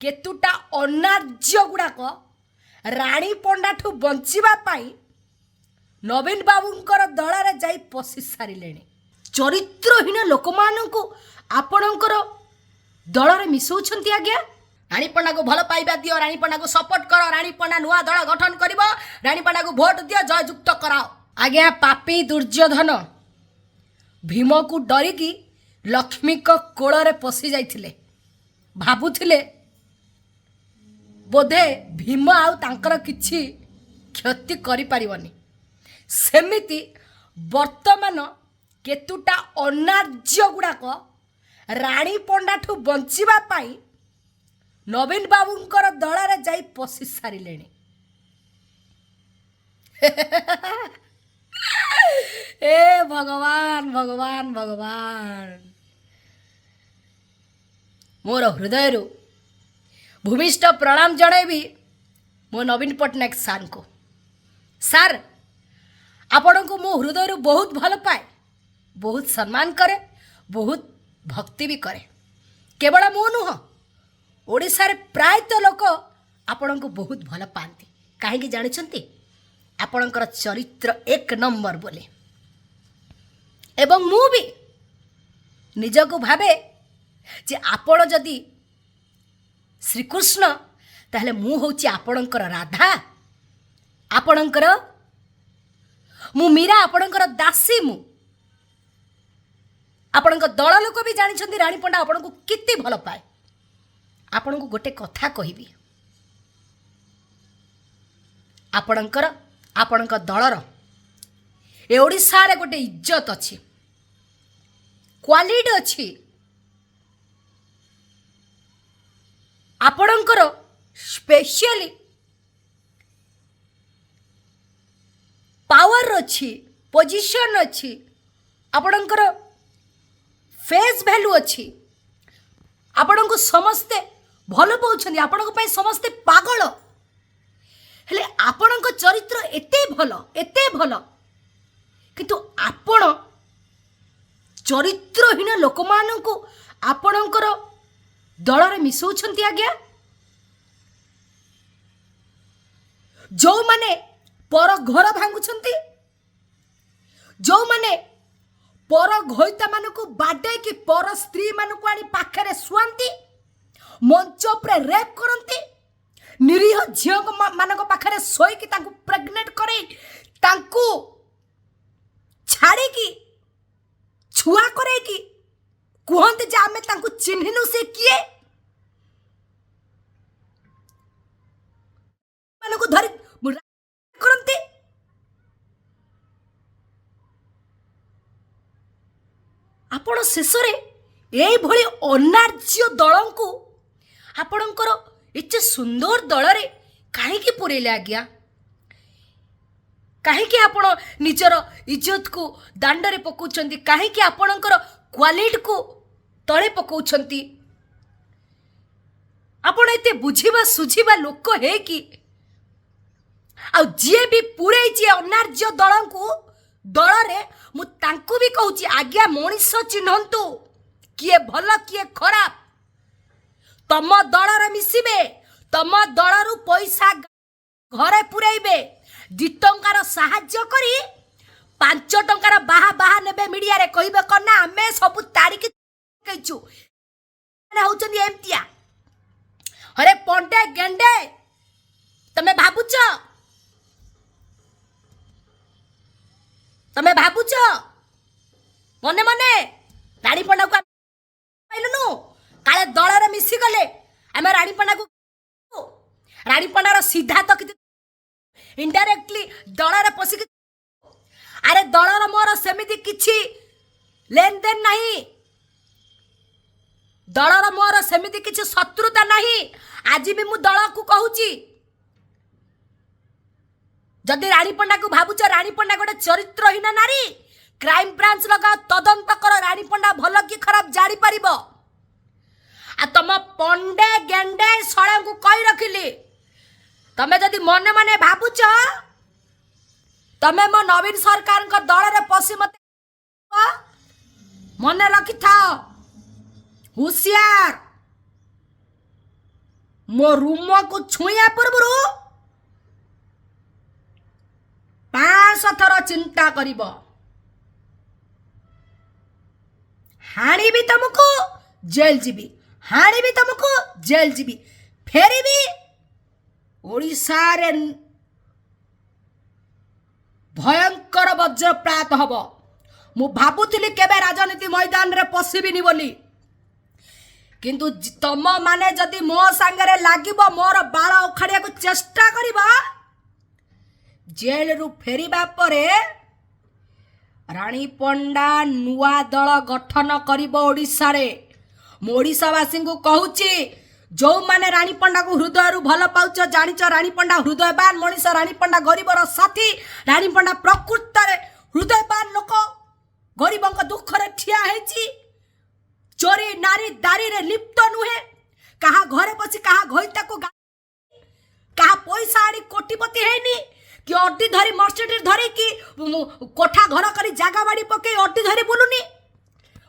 କେତୁଟା ଅନାର୍ଯ୍ୟ ଗୁଡ଼ାକ ରାଣୀ ପଣ୍ଡାଠୁ ବଞ୍ଚିବା ପାଇଁ ନବୀନ ବାବୁଙ୍କର ଦଳରେ ଯାଇ ପଶି ସାରିଲେଣି। ଚରିତ୍ରହୀନ ଲୋକମାନଙ୍କୁ ଆପଣଙ୍କର ଦଳରେ ମିଶାଉଛନ୍ତି ଆଜ୍ଞା। ରାଣୀ ପଣ୍ଡାକୁ ଭଲ ପାଇବା ଦିଅ, ରାଣୀ ପଣ୍ଡାକୁ ସପୋର୍ଟ କର, ରାଣୀ ପଣ୍ଡା ନୂଆ ଦଳ ଗଠନ କରିବ, ରାଣୀ ପଣ୍ଡାକୁ ଭୋଟ ଦିଅ, ଜୟଯୁକ୍ତ କରାଅ। ଆଜ୍ଞା, ପାପି ଦୁର୍ଯ୍ୟୋଧନ ଭୀମକୁ ଡରିକି ଲକ୍ଷ୍ମୀଙ୍କ କୋଳରେ ପଶି ଯାଇଥିଲେ। ଭାବୁଥିଲେ ବୋଧେ ଭୀମ ଆଉ ତାଙ୍କର କିଛି କ୍ଷତି କରିପାରିବନି। ସେମିତି ବର୍ତ୍ତମାନ କେତୁଟା ଅନାର୍ଯ୍ୟ ଗୁଡ଼ାକ ରାଣୀ ପଣ୍ଡାଠୁ ବଞ୍ଚିବା ପାଇଁ ନବୀନ ବାବୁଙ୍କର ଦଳରେ ଯାଇ ପଶି ସାରିଲେଣି। ଏ ଭଗବାନ, ଭଗବାନ, ଭଗବାନ! ମୋର ହୃଦୟରୁ ଭୂମିଷ୍ଠ ପ୍ରଣାମ ଜଣାଇବି ମୋ ନବୀନ ପଟ୍ଟନାୟକ ସାର୍ଙ୍କୁ। ସାର୍, ଆପଣଙ୍କୁ ମୁଁ ହୃଦୟରୁ ବହୁତ ଭଲ ପାଏ, ବହୁତ ସମ୍ମାନ କରେ, ବହୁତ ଭକ୍ତି ବି କରେ। କେବଳ ମୁଁ ନୁହଁ, ଓଡ଼ିଶାରେ ପ୍ରାୟତଃ ଲୋକ ଆପଣଙ୍କୁ ବହୁତ ଭଲ ପାଆନ୍ତି। କାହିଁକି ଜାଣିଛନ୍ତି? ଆପଣଙ୍କର ଚରିତ୍ର ଏକ ନମ୍ବର ବୋଲି। ଏବଂ ମୁଁ ବି ନିଜକୁ ଭାବେ ଯେ ଆପଣ ଯଦି ଶ୍ରୀକୃଷ୍ଣ, ତାହେଲେ ମୁଁ ହେଉଛି ଆପଣଙ୍କର ରାଧା, ଆପଣଙ୍କର ମୁଁ ମୀରା, ଆପଣଙ୍କର ଦାସୀ ମୁଁ। ଆପଣଙ୍କ ଦଳ ଲୋକ ବି ଜାଣିଛନ୍ତି ରାଣୀ ପଣ୍ଡା ଆପଣଙ୍କୁ କେତେ ଭଲ ପାଏ। ଆପଣଙ୍କୁ ଗୋଟେ କଥା କହିବି, ଆପଣଙ୍କର, ଆପଣଙ୍କ ଦଳର ଏ ଓଡ଼ିଶାରେ ଗୋଟେ ଇଜ୍ଜତ ଅଛି, କ୍ୱାଲିଟି ଅଛି। ଆପଣଙ୍କର ସ୍ପେଶିଆଲି ପାୱାର ଅଛି, ପୋଜିସନ୍ ଅଛି, ଆପଣଙ୍କର ଫେସ୍ ଭ୍ୟାଲୁ ଅଛି। ଆପଣଙ୍କୁ ସମସ୍ତେ ଭଲ ପାଉଛନ୍ତି, ଆପଣଙ୍କ ପାଇଁ ସମସ୍ତେ ପାଗଳ। ହେଲେ ଆପଣଙ୍କ ଚରିତ୍ର ଏତେ ଭଲ, ଏତେ ଭଲ, କିନ୍ତୁ ଆପଣ ଚରିତ୍ରହୀନ ଲୋକମାନଙ୍କୁ ଆପଣଙ୍କର ଦଳରେ ମିଶାଉଛନ୍ତି ଆଜ୍ଞା। ଯେଉଁମାନେ ପର ଘର ଭାଙ୍ଗୁଛନ୍ତି, ଯେଉଁମାନେ ପର ଘଇତାମାନଙ୍କୁ ବାଡ଼େଇକି ପର ସ୍ତ୍ରୀମାନଙ୍କୁ ଆଣି ପାଖରେ ଶୁଆନ୍ତି, ମଞ୍ଚ ଉପରେ ରେପ୍ କରନ୍ତି, ନିରୀହ ଝିଅଙ୍କ ମାନଙ୍କ ପାଖରେ ଶୋଇକି ତାଙ୍କୁ ପ୍ରେଗନେଣ୍ଟ କରେଇ ତାଙ୍କୁ ଛାଡ଼ିକି ଛୁଆ କରେଇକି କୁହନ୍ତି ଯେ ଆମେ ତାଙ୍କୁ ଚିହ୍ନିନୁ, ସେ କିଏ, ମାନଙ୍କୁ ଧରି କରନ୍ତି। ଆପଣ ଶେଷରେ ଏଇଭଳି ଅନାର୍ଯ୍ୟ ଦଳଙ୍କୁ ଆପଣଙ୍କର ଏତେ ସୁନ୍ଦର ଦଳରେ କାହିଁକି ପୁରେଇଲେ ଆଜ୍ଞା? କାହିଁକି ଆପଣ ନିଜର ଇଜ୍ଜତକୁ ଦାଣ୍ଡରେ ପକାଉଛନ୍ତି? କାହିଁକି ଆପଣଙ୍କର କ୍ୱାଲିଟିକୁ ତଳେ ପକାଉଛନ୍ତି? ଆପଣ ଏତେ ବୁଝିବା ସୁଝିବା ଲୋକ ହେଇକି, ଆଉ ଯିଏ ବି ପୁରେଇଛି ଅନାର୍ଯ୍ୟ ଦଳଙ୍କୁ ଦଳରେ, ମୁଁ ତାଙ୍କୁ ବି କହୁଛି ଆଜ୍ଞା, ମଣିଷ ଚିହ୍ନନ୍ତୁ, କିଏ ଭଲ କିଏ ଖରାପ। ତମ ଦଳରେ ମିଶିବେ, ତମ ଦଳରୁ ପଇସା ଘରେ ପୁରେଇବେ, 2 ଟଙ୍କାର ସାହାଯ୍ୟ କରି 5 ଟଙ୍କାର ବାହା ବାହା ନେବେ। ମିଡ଼ିଆରେ କହିବେ କଣ ନା ଆମେ ସବୁ ତାଡ଼ିକି ପକେଇଛୁ। ହଉଛନ୍ତି ଏମିତିଆ। ଆରେ ପଣ୍ଡେ ଗେଣ୍ଡେ, ତମେ ଭାବୁଛ, ତମେ ଭାବୁଛ ମନେ ମନେ ରାଣୀ ପଣ୍ଡାକୁ ଆମେ ପାଇଲୁନୁ, କାଳେ ଦଳରେ ମିଶିଗଲେ ଆମେ ରାଣୀ ପଣ୍ଡାକୁ, ରାଣୀ ପଣ୍ଡାର ସିଧା ତ କିଛି, ଇନଡାଇରେକ୍ଟଲି ଦଳରେ ପଶିକି। ଆରେ, ଦଳର ମୋର ସେମିତି କିଛି ଲେନଦେନ ନାହିଁ, ଦଳର ମୋର ସେମିତି କିଛି ଶତ୍ରୁତା ନାହିଁ। ଆଜି ବି ମୁଁ ଦଳକୁ କହୁଛି, ଯଦି ରାଣୀ ପଣ୍ଡାକୁ ଭାବୁଛ ରାଣୀ ପଣ୍ଡା ଗୋଟେ ଚରିତ୍ରହୀନ ନାରୀ, କ୍ରାଇମ ବ୍ରାଞ୍ଚ ଲଗାଅ, ତଦନ୍ତ କର, ରାଣୀ ପଣ୍ଡା ଭଲ କି ଖରାପ ଜାଣିପାରିବ। ଆଉ ତମ ପଣ୍ଡେ ଗେଣ୍ଡେ ଶଳାଙ୍କୁ କହି ରଖିଲି, ତମେ ଯଦି ମନେ ମନେ ଭାବୁଛ ତମେ ମୋ ନବୀନ ସରକାରଙ୍କ ଦଳରେ ପଶି ମତେ, ମନେ ରଖିଥାଅ, ହୁସିଆର। ମୋ ରୁମକୁ ଛୁଇଁବା ପୂର୍ବରୁ 500 ଥର ଚିନ୍ତା କରିବ। ହାଣିବି ତମକୁ, ଜେଲ୍ ଯିବି। ହାଣିବି ତମକୁ, ଜେଲ୍ ଯିବି, ଫେରିବି। ଓଡ଼ିଶାରେ ଭୟଙ୍କର ବଜ୍ରପାତ ହବ। ମୁଁ ଭାବୁଥିଲି କେବେ ରାଜନୀତି ମଇଦାନରେ ପଶିବିନି ବୋଲି, କିନ୍ତୁ ତମ ମାନେ ଯଦି ମୋ ସାଙ୍ଗରେ ଲାଗିବ, ମୋର ବାଳ ଉଖାଡ଼ିବାକୁ ଚେଷ୍ଟା କରିବ, ଜେଲରୁ ଫେରିବା ପରେ ରାଣୀ ପଣ୍ଡା ନୂଆ ଦଳ ଗଠନ କରିବ ଓଡ଼ିଶାରେ। ମୁଁ ଓଡ଼ିଶାବାସୀଙ୍କୁ କହୁଛି, ଯେଉଁମାନେ ରାଣୀ ପଣ୍ଡାକୁ ହୃଦୟରୁ ଭଲ ପାଉଛ, ଜାଣିଛ ରାଣୀ ପଣ୍ଡା ହୃଦୟବାନ ମଣିଷ, ରାଣୀ ପଣ୍ଡା ଗରିବର ସାଥୀ, ରାଣୀ ପଣ୍ଡା ପ୍ରକୃତରେ ହୃଦୟବାନ ଲୋକ, ଗରିବଙ୍କ ଦୁଃଖରେ ଠିଆ ହେଇଛି, ଚୋରି ନାରୀ ଦାରିରେ ଲିପ୍ତ ନୁହେଁ, କାହା ଘରେ ବସି କାହା ଘଇତାକୁ କାହା ପଇସା ଆଣି କୋଟିପତି ହେଇନି କି ଅଡି ଧରି, ମର୍ସିଡିଜ ଧରି କି କୋଠା ଘର କରି ଜାଗା ବାଡ଼ି ପକେଇ ଅଡି ଧରି ବୁଲୁନି।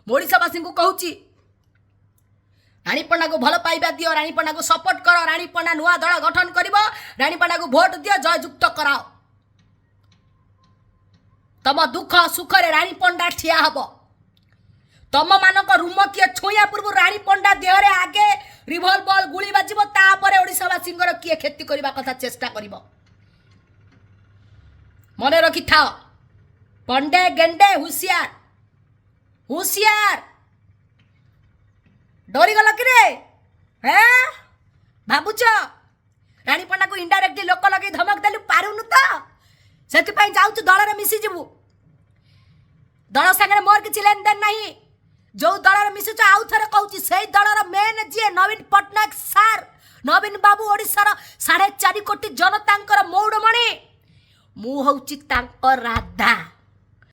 ମୁଁ ଓଡ଼ିଶାବାସୀଙ୍କୁ କହୁଛି, ରାଣୀ ପଣ୍ଡାକୁ ଭଲ ପାଇବା ଦିଅ, ରାଣୀ ପଣ୍ଡାକୁ ସପୋର୍ଟ କର। ରାଣୀ ପଣ୍ଡା ନୂଆ ଦଳ ଗଠନ କରିବ। ରାଣୀ ପଣ୍ଡାକୁ ଭୋଟ ଦିଅ, ଜୟଯୁକ୍ତ କରାଅ। ତମ ଦୁଃଖ ସୁଖରେ ରାଣୀ ପଣ୍ଡା ଠିଆ ହବ। ତମ ମାନଙ୍କ ରୁମ କିଏ ଛୁଇଁବା ପୂର୍ବରୁ ରାଣୀ ପଣ୍ଡା ଦେହରେ ଆଗେ ରିଭଲଭର ଗୁଳି ବାଜିବ, ତାପରେ ଓଡ଼ିଶାବାସୀଙ୍କର କିଏ କ୍ଷତି କରିବା କଥା ଚେଷ୍ଟା କରିବ। ମନେ ରଖିଥାଅ, ପଣ୍ଡେ ଗେଣ୍ଡେ ହୁସିଆର, ହୁସିଆର। ଡରିଗଲ କିରେ? ହେଁ, ଭାବୁଛ ରାଣୀ ପଣ୍ଡାକୁ ଇନଡାଇରେକ୍ଟଲି ଲୋକ ଲଗେଇ ଧମକ ଦେଲୁ, ପାରୁନୁ ତ, ସେଥିପାଇଁ ଯାଉଛୁ ଦଳରେ ମିଶିଯିବୁ। ଦଳ ସାଙ୍ଗରେ ମୋର କିଛି ଲେନଦେନ ନାହିଁ। ଯୋଉ ଦଳରେ ମିଶୁଛ, ଆଉ ଥରେ କହୁଛି, ସେଇ ଦଳର ମେନ୍ ଯିଏ ନବୀନ ପଟ୍ଟନାୟକ ସାର୍, ନବୀନ ବାବୁ, ଓଡ଼ିଶାର 4.5 କୋଟି ଜନତାଙ୍କର ମଉଡ଼ମଣି, ମୁଁ ହଉଛି ତାଙ୍କ ରାଧା।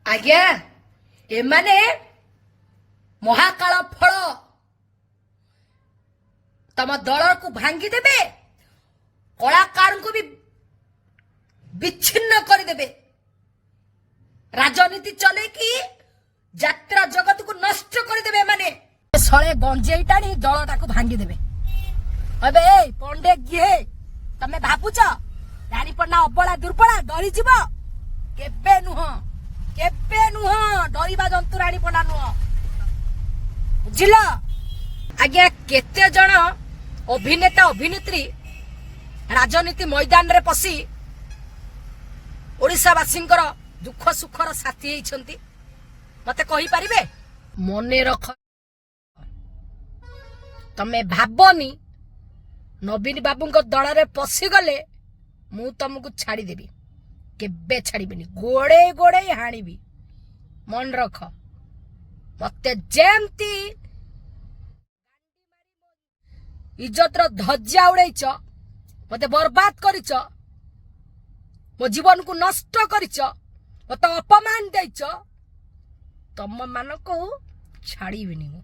ଆଜ୍ଞା, ଏମାନେ ମହାକାଳ ଫଳ ତମ ଦଳକୁ ଭାଙ୍ଗିଦେବେ, କଳାକାରଙ୍କୁ ବି ବିଚ୍ଛିନ୍ନ କରିଦେବେ, ରାଜନୀତି ଚଲେଇକି ଯାତ୍ରା ଜଗତକୁ ନଷ୍ଟ କରିଦେବେ। ଏମାନେ ଶଳେ ଗଞ୍ଜେଇ ଟାଣି ଦଳଟାକୁ ଭାଙ୍ଗିଦେବେ। ଏବେ ଏଇ ପଣ୍ଡେ କିଏ? ତମେ ଭାବୁଛ ରାଣୀ ପଣ୍ଡା ଅବଳା ଦୁର୍ବଳା, ଡରିଯିବ? କେବେ ନୁହଁ, କେବେ ନୁହଁ। ଡରିବା ଜନ୍ତୁ ରାଣୀ ପଣ୍ଡା ନୁହଁ, ବୁଝିଲ? ଆଜ୍ଞା, କେତେ ଜଣ ଅଭିନେତା ଅଭିନେତ୍ରୀ ରାଜନୀତି ମଇଦାନରେ ପଶି ଓଡ଼ିଶାବାସୀଙ୍କର ଦୁଃଖ ସୁଖର ସାଥୀ ହେଇଛନ୍ତି, ମତେ କହିପାରିବେ? ମନେ ରଖ, ତମେ ଭାବନି ନବୀନ ବାବୁଙ୍କ ଦଳରେ ପଶିଗଲେ ମୁଁ ତମକୁ ଛାଡ଼ିଦେବି। କେବେ ଛାଡ଼ିବିନି, ଗୋଡ଼େଇ ଗୋଡ଼େଇ ହାଣିବି। ମନେ ରଖ, ମତେ ଯେମିତି ଇଜ୍ଜତର ଧଜ୍ଜା ଉଡେଇଛ, ମତେ ବର୍ବାଦ କରିଛ, ମୋ ଜୀବନକୁ ନଷ୍ଟ କରିଛ, ମତେ ଅପମାନ ଦେଇଛ, ତମ ମାନଙ୍କୁ ଛାଡ଼ିବିନି ମୁଁ।